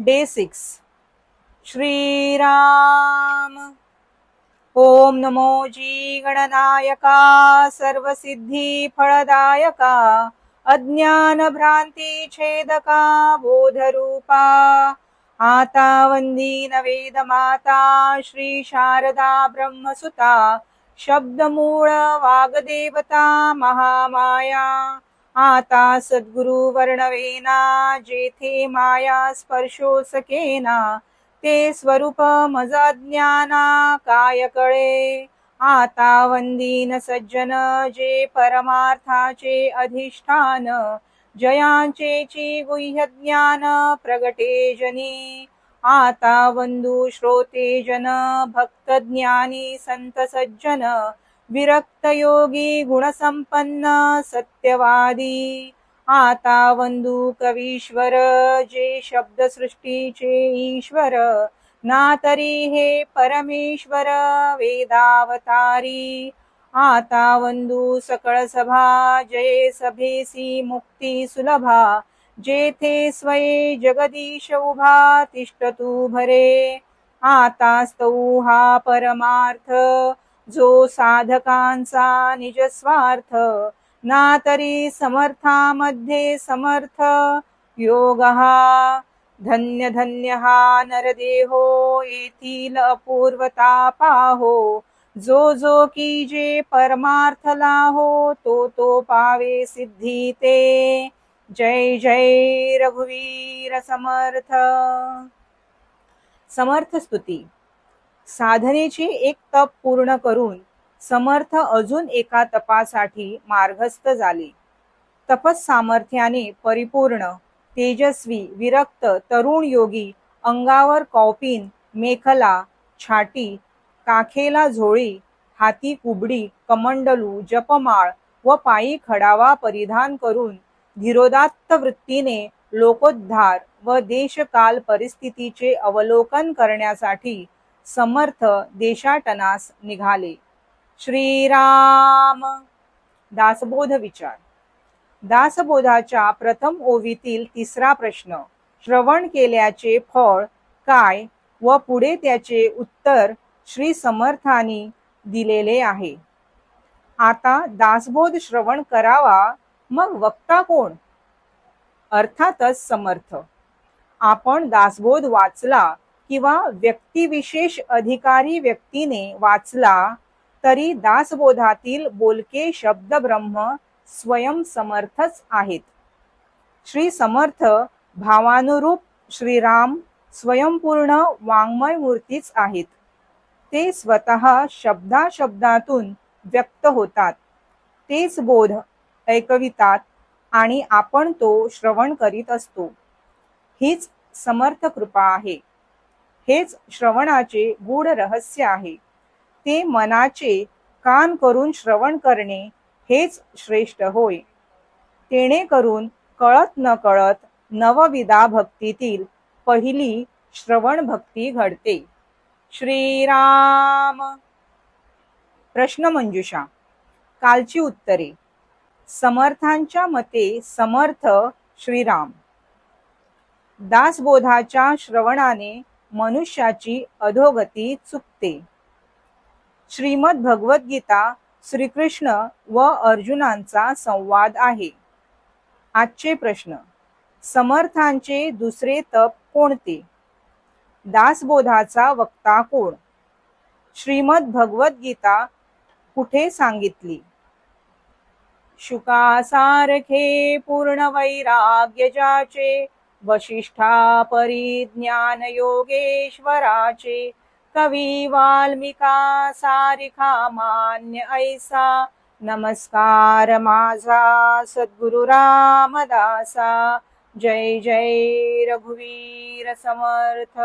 Day 6. Shriram. Om नमो जी गणनायका सर्वसिद्धी फलदायका अज्ञान भ्रांती छेदका बोधरूपा आता वंदीन वेदमाता श्री शारदा ब्रह्मसुता शब्दमूळ वाग्देवता महामाया आता सद्गुरु वर्णवेना जेथे माया स्पर्शो सकेना ते स्वरूप मज ज्ञाना काय कळे। आता वंदीन सज्जन जे परमार्थाचे अधिष्ठान जयांचेची गुह्य ज्ञान प्रगटे जनी। आता वंदू श्रोते जन भक्त ज्ञानी संत सज्जन विरक्त योगी गुणसंपन्न सत्यवादी। आता वंदू कवीश्वर जे शब्दसृष्टीचे ईश्वर ना तरी हे परमेश्वर वेदावतारी। आता वंदू सकळ सभा जय सभेसी मुक्ती सुलभा जेथे स्वये जगदीश उभा तिष्ठतु भरे। आता स्तौ हा परमार्थ जो साधकांचा निज स्वार्थ ना तरी समर्थामध्ये समर्थ योग हा। धन्य धन्य हा नरदेहो येथील अपूर्वता पाहो जो जो की जे परमार्थ लाहो तो तो पावे सिद्धी ते। जय जय रघुवीर समर्थ। समर्थ स्तुती। साधनेचे एक तप पूर्ण करून समर्थ अजून एका तपासाठी मार्गस्थ झाले। तपस सामर्थ्याने परिपूर्ण तेजस्वी विरक्त तरुण योगी अंगावर कौपिन मेखला छाटी काखेला झोळी हाती कुबडी कमंडलू जपमाळ व पायी खडावा परिधान करून धीरोदात्त वृत्तीने लोकोद्धार व देशकाल परिस्थितीचे अवलोकन करण्यासाठी समर्थ देशाटनास निघाले। श्रीराम। दासबोध विचार। दासबोधाच्या प्रथम ओवीतील तिसरा प्रश्न श्रवण केल्याचे फळ काय व पुढे त्याचे उत्तर श्री समर्थांनी दिलेले आहे। आता दासबोध श्रवण करावा मग वक्ता कोण? अर्थातच समर्थ। आपण दासबोध वाचला किंवा व्यक्तिविशेष अधिकारी व्यक्तीने वाचला तरी दासबोधातील बोलके शब्द ब्रह्म स्वयं समर्थच आहेत। श्री समर्थ भावानुरूप श्रीराम स्वयंपूर्ण वाङ्मय मूर्तीच आहेत। ते स्वतः शब्दाशब्दातून व्यक्त होतात, तेच बोध ऐकवितात आणि आपण तो श्रवण करीत असतो। हीच समर्थ कृपा आहे, हेच श्रवणाचे गूढ रहस्य आहे। ते मनाचे कान करून श्रवण करणे हेच श्रेष्ठ होय। तेणे करून कळत न कळत नवविधा भक्तीतील पहिली श्रवण भक्ती घडते। श्रीराम। प्रश्नमंजुषा। कालची उत्तरे। समर्थांच्या मते समर्थ श्रीराम। दासबोधाच्या श्रवणाने मनुष्याची अधोगती चुकते। श्रीमद भगवद्गीता श्रीकृष्ण व अर्जुनांचा संवाद आहे। आजचे प्रश्न। समर्थांचे दुसरे तप कोणते? दासबोधाचा वक्ता कोण? श्रीमद भगवद्गीता कुठे सांगितली? शुकासारखे पूर्ण वैराग्य ज्याचे वशिष्ठा परिज्ञान योगेश्वराचे कवी वाल्मिका सारिखा मान्य ऐसा नमस्कार माझा सद्गुरु रामदासा। जय जय रघुवीर समर्थ।